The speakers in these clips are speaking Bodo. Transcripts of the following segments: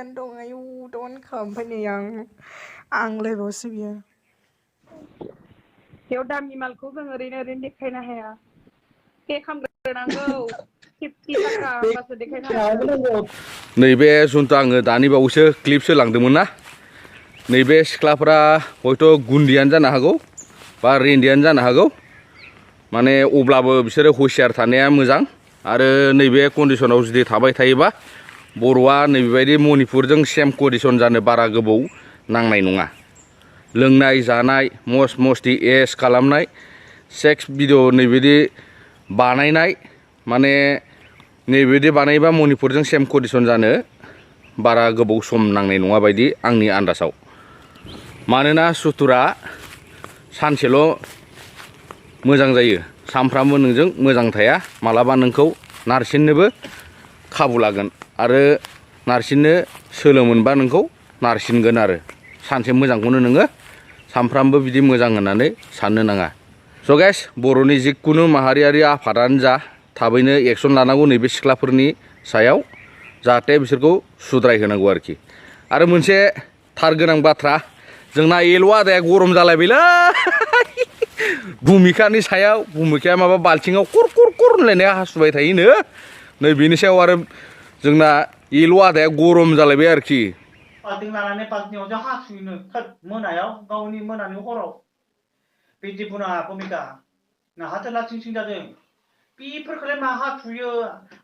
खालामगासिनो दं आयु दन खालामफैनाय आंलायबावसो बियो बेयाव दामि मालखौ जों ओरैनो देखायनो हाया पे खालामग्रोनांगौ 50 थाखा होमबासो देखायनो हागोन नैबे जुन्थु आङो दानि बावैसो क्लिपसो लांदोंमोन ना नैबे सिख्लाफ्रा हयथ' गुन्दियानो जानो हागौ बा रेन्दियानो जानो हागौ माने अब्लाबो बिसोरो हुसियार थानाया मोजां आरो नैबे कन्डिसनाव जुदि थाबाय थायोबा बर'आ नैबेबायदि मणिपुरजों सेम कन्डिसन जानो बारा गोबाव नांनाय नङा लोंनाय जानाय मस मस्ति एस खालामनाय सेक्स भिडिअ नैबायदि बानायनाय माने नैबायदि बानायबा मणिपुरजों सेम कन्डिसन जानो बारा गोबाव सम नांनाय नङा बायदि आंनि आन्दासाव मानोना सुथुरा सानसेल' मोजां जायो सानफ्रामबो नोंजों मोजां थाया मालाबा नोंखौ नारसिननोबो खाबु लागोन आरो नारसिननो सोलो मोनबा नोंखौ नारसिनगोन आरो सानसे मोजांखौनो नोङो सानफ्रामबो बिदि मोजां होननानै साननो नाङा स' गाइस बर'नि जिखुनु माहारियारि आफादानो जा थाबैनो एक्सन लानांगौ नैबे सिख्लाफोरनि सायाव जाहाथे बिसोरखौ सुद्राय होनांगौ आरोखि आरो मोनसे थार गोनां बाथ्रा जोंना एल' आदाया गरम जालायबायलै भुमिकानि सायाव भुमिकाया माबा बाल्थिङाव कर कर कर होनलायनाया हासुबाय थायोनो नै बेनि सायाव आरो जोंना एल' आदाया गरम जालायबाय आरोखि बाल्थिं लानानै बाल्थिङावसो हासुयोनो मोनायाव गावनि मोनानि हराव बिदि बुङा भुमिका नाहाथो लाथिं सिं जादों बेफोरखौलाय मा हासुयो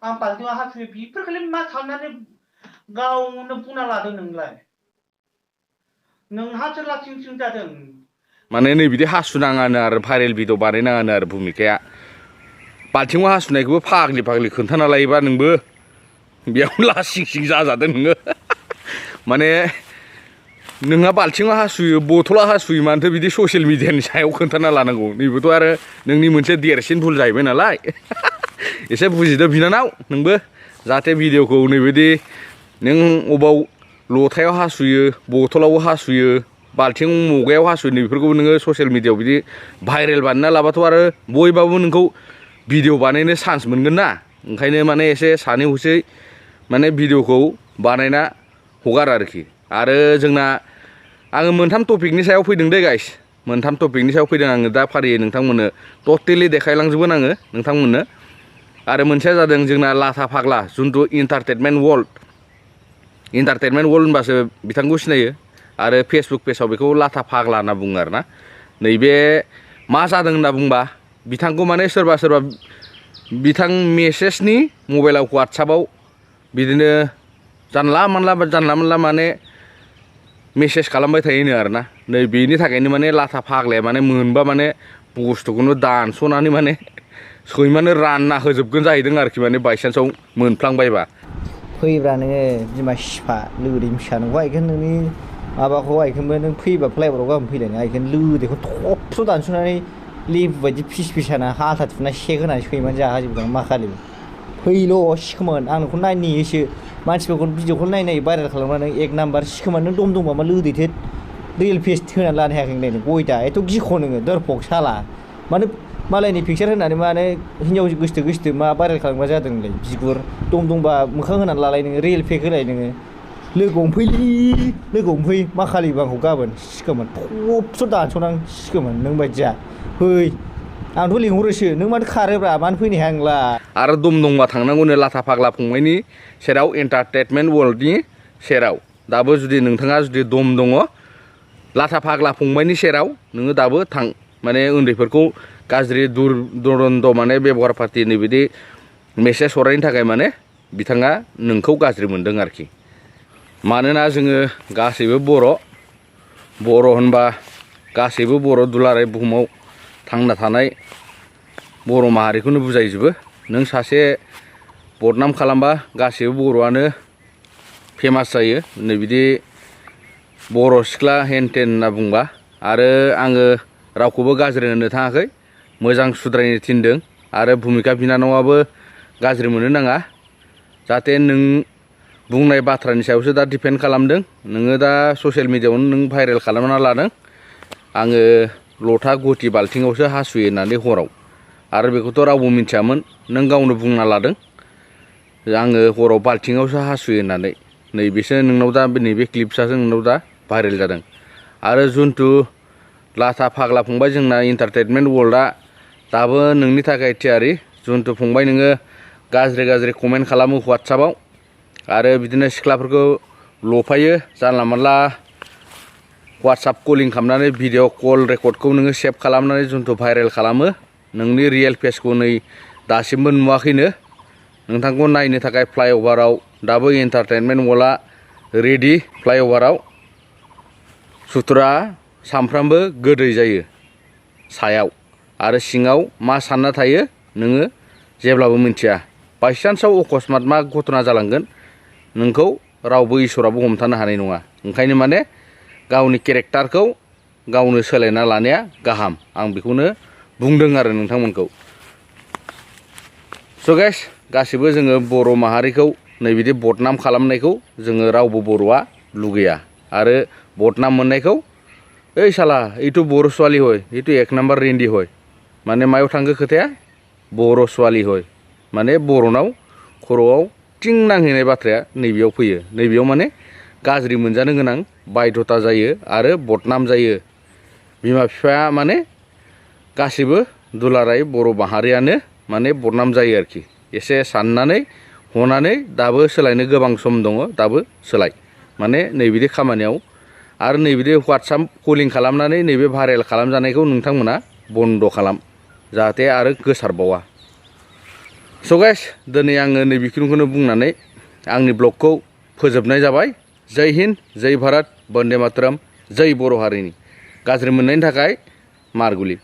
आं बाल्थिङाव हासुयो बेफोरखौलाय मा साननानै गावनो बुंना लादों नोंलाय नोंहासो लाथिं सिं जादों माने नै बिदि हासुनाङानो आरो भाइरेल भिडिअ बानायनाङानो आरो भुमिकाया बाल्थिङाव हासुनायखौबो फाग्लि फाग्लि खोन्थाना लायोबा नोंबो बेयाव लासिं सिं जाजादों नोङो माने नोंहा बाल्थिङाव हासुयो बथलाव हासुयो मानोथो बिदि ससियेल मिडियानि सायाव खोन्थाना लानांगौ नैबेथ' आरो नोंनि मोनसे देरसिन भुल जाहैबाय नालाय एसे बुजिदो बिनानाव नोंबो जाहाथे भिडिअखौ नैबायदि नों अबाव लथायाव हासुयो बथलाव हासुयो बाल्थिं मगायाव हासुयो नैफोरखौ नोङो ससियेल मिडियायाव बिदि भाइरेल बानायना लाबाथ' आरो बयबाबो नोंखौ भिडिअ बानायनो चान्स मोनगोन ना ओंखायनो माने एसे सानै हसै माने भिडिअखौ बानायना हगार आरोखि आरो जोंना आङो मोनथाम टपिकनि सायाव फैदों दे गाइस मोनथाम टपिकनि सायाव फैदों आङो दा फारियै नोंथांमोननो टटेलि देखायलांजोबगोन आङो नोंथांमोननो आरो मोनसेया जादों जोंना लाथा फाग्ला जुन्थु इन्टारटेनमेन्ट वर्ल्ड होनबासो बिथांखौ सिनायो आरो फेसबुक पेजाव बेखौ लाथा फाग्ला होनना बुङो आरोना नैबे मा जादों होनना बुंबा बिथांखौ माने सोरबा सोरबा बिथां मेसेजनि मबाइलाव वाट्सआपाव बिदिनो जानला मोनला माने मेसेज खालामबाय थायोनो आरोना नै बेनि थाखायनो माने लाथा फाग्लाया माने मोनबा माने बुस्थुखौनो दानस'नानै माने सैमानो रानना होजोबगोन जाहैदों आरोखि माने बायसान्सआव मोनफ्लांबायबा फैब्रा नोङो बिमा सिफा लोदै फिसा नोंखौ आइखोन नोंनि माबाखौ आइखोनबो नों फैबा फ्लाइबर्डआव गाहाम फैलायनो आइखोन लोदैखौ थबस' दानस'नानै लेबु बायदि फिस फिस हाना हाथा थुना सेक होनानै सैमानो जाहोजोबदों मा खालि फैल' सिखोमोन आं नोंखौ नायनोसो मानसिफोरखौ भिडिअखौ नायै भाइरेल खालामनानै एक नाम्बार सिखोमोन नों दम दंबा मा लोदैथो रियेल फेस होनानै लानो हायाखै नोंलाय गयदा एथ' गिख' नोङो दरफक साला मानो मालायनि पिकचार होनानै माने हिन्जाव गोसथो मा भाइरेल खालामग्रा जादों नोंलाय बिगुर दम दंबा मोखां होनानै लालाय नोङो रियेल फेक होलाय नोङो लोगो हमफै मा खालिबो आंखौ गाबोन सिखोमोन थबस' दानस'नां सिखोमोन नों बायदिया फै आंथ' लिंहरोसो नों मानो खारोब्रा मानो फैनो हाया नोंलाय आरो दम दंबा थांनांगौनो लाथा फाग्ला फंबायनि सेराव एन्टारटेनमेन्ट वर्ल्डनि सेराव दाबो जुदि नोंथाङा जुदि दम दङ लाथा फाग्ला फंबायनि सेराव नोङो दाबो थां माने उन्दैफोरखौ गाज्रि दुरन्द माने बेबहार पार्टि नैबिदि मेसेज हरनायनि थाखाय माने बिथाङा नोंखौ गाज्रि मोनदों आरोखि मानोना जोङो गासैबो बर' होनबा गासैबो बर' दुलाराय बुहुमाव थांना थानाय बर' माहारिखौनो बुजायजोबो नों सासे बदनाम खालामबा गासैबो बर'आनो फेमास जायो नै बिदि बर' सिख्ला हेन टेन होनना बुंबा आरो आङो रावखौबो गाज्रि होननो थाङाखै मोजां सुद्रायनो थिनदों आरो भुमिका बिनानावाबो गाज्रि मोननो नाङा जाहाथे नों बुंनाय बाथ्रानि सायावसो दा डिपेन्ड खालामदों नोङो दा ससियेल मिडियायावनो नों भाइरेल खालामना लादों आङो लथा गुथि बाल्थिङावसो हासुयो होननानै हराव आरो बेखौथ' रावबो मिथियामोन नों गावनो बुंना लादों आङो हराव बाल्थिङावसो हासुयो होननानै नैबेसो नोंनाव दा नैबे क्लिप्सआसो नोंनाव दा भाइरेल जादों आरो जुन्थु लाथा फाग्ला फंबाय जोंना एन्टारटेनमेन्ट वर्ल्डआ दाबो नोंनि थाखाय थियारि जुन्थु फंबाय नोङो गाज्रि कमेन्ट खालामो WhatsAppआव आरो बिदिनो सिख्लाफोरखौ लफायो जानला मोनला WhatsApp कलिं खालामनानै भिडिअ कल रेकर्डखौ नोङो सेभ खालामनानै जुन्थु भाइरेल खालामो नोंनि रियेल फेसखौ नै दासिमबो नुवाखैनो नोंथांखौ नायनो थाखाय फ्लाइअभाराव दाबो एन्टारटेनमेन्ट वर्ल्डआ रेडि फ्लाइअभाराव सुथुरा सामफ्रामबो गोदै जायो सायाव आरो सिङाव मा सानना थायो नोङो जेब्लाबो मिन्थिया बायचान्सआव अकस्मात मा घटना जालांगोन नोंखौ रावबो इसोराबो हमथानो हानाय नङा ओंखायनो माने गावनि केरेक्टारखौ गावनो सोलायना लानाया गाहाम आं बेखौनो बुंदों आरो नोंथांमोनखौ स' गाइस गासिबो जोङो बर' माहारिखौ नैबिदि बदनाम खालामनायखौ जोङो रावबो बर'आ लुगैया आरो बदनाम मोननायखौ ओइ साला इथु बर' ছোৱালী হয় इथु एक नाम्बार रेन्डि হয় माने मायाव थांखो खोथाया बर' ছোৱালী হয় माने बर'नाव खर'आव थिं नांहैनाय बाथ्राया नैबेयाव फैयो नैबेयाव माने गाज्रि मोनजानो गोनां बायध'ता जायो आरो बदनाम जायो बिमा बिफाया माने गासिबो दुलाराय बर' माहारियानो माने बदनाम जायो आरोखि एसे साननानै हनानै दाबो सोलायनो गोबां सम दङ दाबो सोलाय माने नैबिदि खामानियाव आरो नैबिदि WhatsApp कलिं खालामनानै नैबे भाइरेल खालामजानायखौ नोंथांमोना बन्द' खालाम जाहाथे आरो गोसारबावा स' गाइस दिनै आङो नैबेखिनिखौनो बुंनानै आंनि ब्लगखौ फोजोबनाय जाबाय जय हिन्द जय भारत बन्दे मातरम जय बर' हारिनि गाज्रि मोननायनि थाखाय मारगुलि